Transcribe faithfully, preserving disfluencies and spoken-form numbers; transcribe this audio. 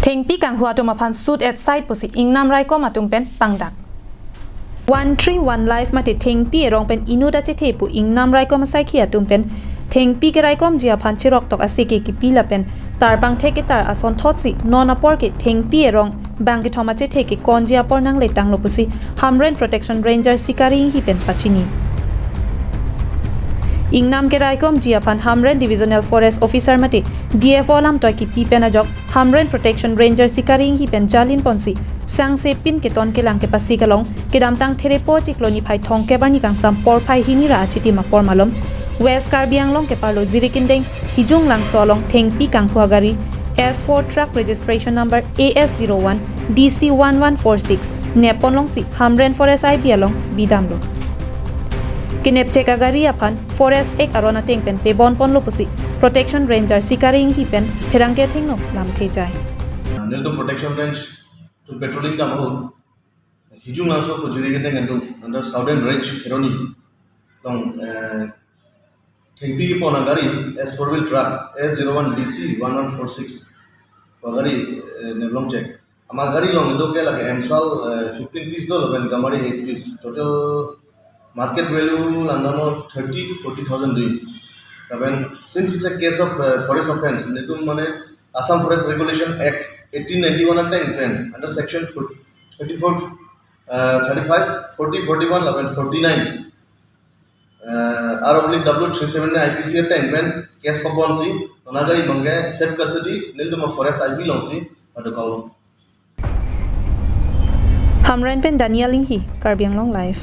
Thengpi kanghu atum aphan shoot at sight pusi ingnam raikom atum pen pangdak. One Tree One Life mate thengpi erong pen inut achethe pu ingnam raikom asaikhi atum pen thengpi keraikomji aphan cheroktok asike kipi lapen tarpangthek ketar asonthotsi non apor ke thengpi erong bang kethom achethe kekonji apor nangletanglo pusi Hamren Protection Ranger Sikari Enghi pen pachini. Ingnam keraikomji aphan Hamren Divisional Forest Officer mate D F O alam toi kipi pen ajok Hamren Protection Ranger Sikari Enghi pen jalin ponsi sangse pin keton kelang kepasik along kedamtang Therepo chiklo niphai thomkep arni kangsam porphai hini ra achitim apor malom West Karbi Anglong keparlo Jirikindeng Hijunglangso along thengpi kanghu agari S four truck registration number A S zero one D C one one four six nepon longsi Hamren Forest I B along bidamlo. Kenepchek agari aphan Forest Act aron ateng pen pebon ponlo pusi Protection Ranger Sikari Enghi pen pherangke athengno lamthe jai. Nelitum Protection Range tum patrolling dam ahut Hijunglangso pu Jirikindeng atum under Southern Range Kheroni along, eh, thengpi kepon agari S four wheel truck S zero one D C one one four six pu agari, eh, neplong chek. Ama gari along indo ke lake emsal, eh, fifteen piece do lapen gamari eight piece. Total market value langdamlo thirty to forty thousand dui. Lapen since it's a case of, eh, forest offense, nelitum mane Assam Forest Regulation Act eighteen ninety-one ateng pen under section thirty-four, uh, thirty-five, forty, forty-one lapen forty-nine, uh, R oblique W three seven I P C ateng pen case paponsi non agari abangke safe custody nelitum forest I B alongsi padokoklo. Hamren pen Daniel Enghi, Karbi Anglong Live.